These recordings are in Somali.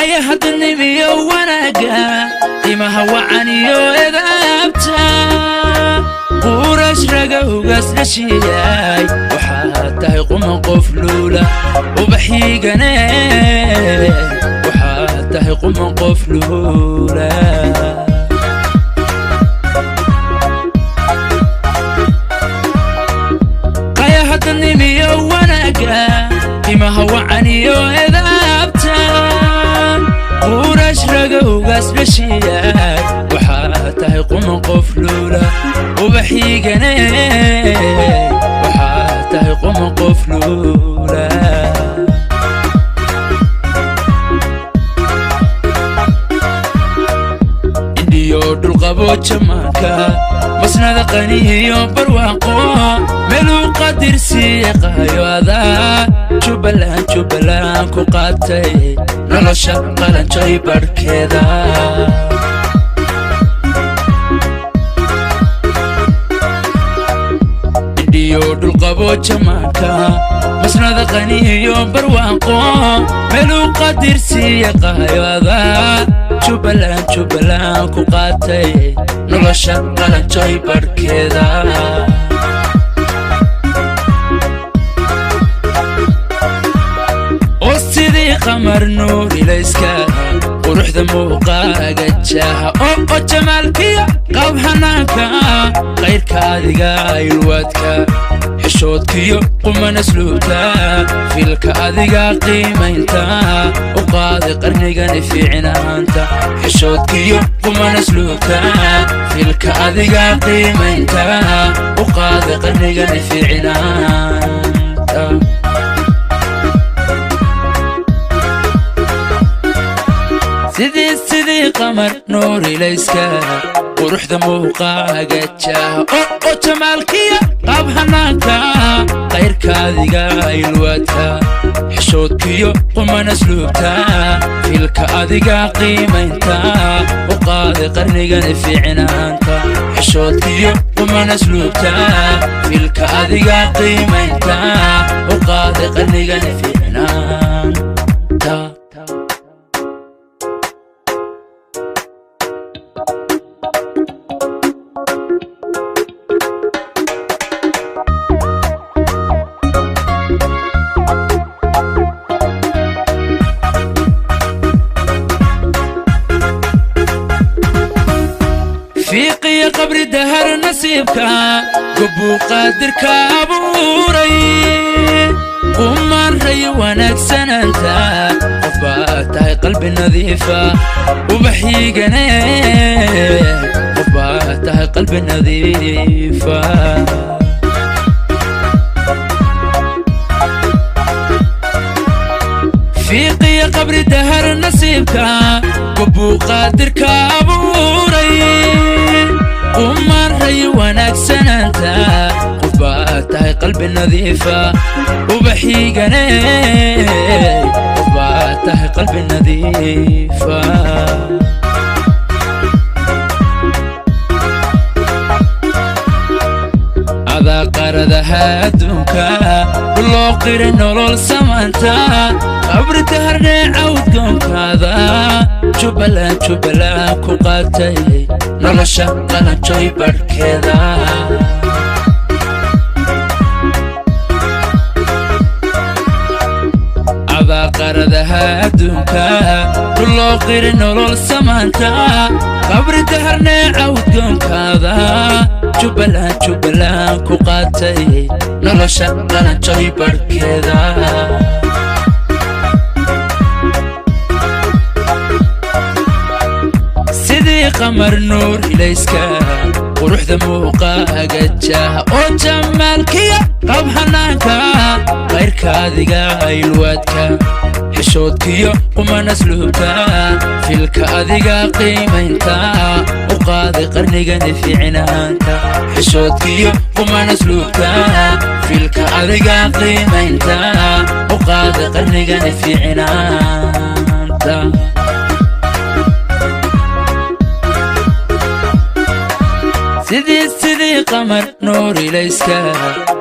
Qayaha dadnimiyo wanaagga, qiimaha wacan iyo edaabta, Qurash ragowgaas dhashiyay. Waxaad tahay quman qof luula, ubaxiigane. Waxaad tahay quman qof luula. Qayaha dadnimiyo wanaagga, qiimaha wacan iyo edaabta, Qurash ragowgaas dhashiyay. Waxaad tahay quman qof luula, ubaxiigane. Waxaad tahay quman qof luula. Indhiyo dhulqabo jamaanka, masnada qaniyo barwaaqo, meeluu qadir siiqayo adaa Jubbaland, Jubbaland ku qaatay nolosha qalanjoy barhkeeda. Indhiyo dhulqabo jamaanka, masnada qaniyo barwaaqo, meeluu qadir siiqayo adaa Jubbaland, Jubbaland ku qaatay nolosha qalanjoy barhkeeda. Oo sidii qamar nuurilayska, quruxda muuqaaga jaha, oo jamaalkiya qaab xanaanka, qayrka adiga ilwaadka, xishoodkiyo quman asluubta, filka adiga qiimaynta, u qaadi qarnigani fiicnaanta. Xishoodkiyo quman asluubta, filka adiga qiimaynta, u qaadi qarnigani fiicnaanta. Sidii qamar nuurilayska, quruxda muuqaaga jaha, oo jamaalkiya qaab xanaanka, qayrka adiga ilwaadka, xishoodkiyo quman asluubta, filka adiga qiimaynta, u qaadi qarnigani fiicnaanta. Xishoodkiyo quman asluubta, filka adiga qiimaynta, u qaadi qarnigani fiicnaanta. Fiiqiya qabri dahar nasiibka, gobbuu qaadirka abuuray, qumaan ray wanaagsanaanta. Qof baa tahay qalbi nadiifa, ubaxiigane. Qof baa tahay qalbi nadiifa. Fiiqiya qabri dahar nasiibka, gobbuu qaadirka abuuray, qumaan ray wanaagsanaanta. Qof baa tahay qalbi nadiifa, ubaxiigane. Qof baa tahay qalbi nadiifa. Adaa qaradaha adduunka loo qiray nolol samaanta, qabri daharnee cawdgoonkaada, Jubbaland, Jubbaland ku qaatay nolosha qalanjoy barhkeeda. Adaa qaradaha adduunka loo qiray nolol samaanta, qabri daharnee cawdgoonkaada, Jubbaland, Jubbaland ku qaatay nolosha qalanjoy barhkeeda. Sidii qamar nuur ilayska, quruxda muuqaaga jaha, oo jamaalkiya qaab xanaanka, qayrka adiga ilwaadka, xishoodkiyo quman asluubta, filka adiga qiimaynta, u qaadi qarnigani fiicnaanta. Xishoodkiyo quman asluubta, filka adiga qiimaynta, u qaadi qarnigani fiicnaanta. Sidii qamar nuurilayska,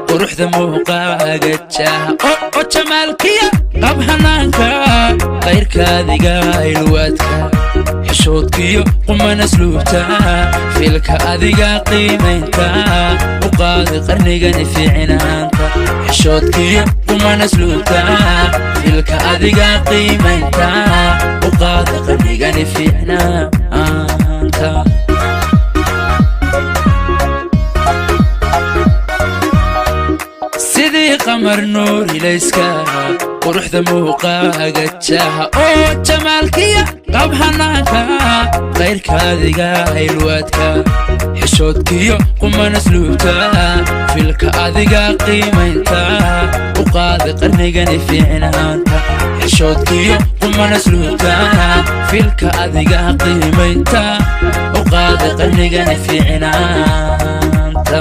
quruxda muuqaaga jaha, oo jamaalkiya qaab xanaanka, qayrka Qayrkaadiga ilwaadka, xishoodkiyo qumanasluubta, filka adiga qiimaynta, u qaadi qarnigani fiicnaanta. Xishoodkiyo qumanasluubta, filka adiga qiimaynta, u qaadi qarnigani fiicnaanta. Sidii qamar nuur ilayska, quruxda muuqaaga jaha oo jamaalkiya qabhanaanka, qayrkaadiga ilwaadka, xishoodkiyo qumanasluubta, filka adiga qiimaynta, u qaadi qarnigani fiicnaanta. Xishoodkiyo qumanasluubta, filka adiga qiimaynta, u qaadi qarnigani fiicnaanta.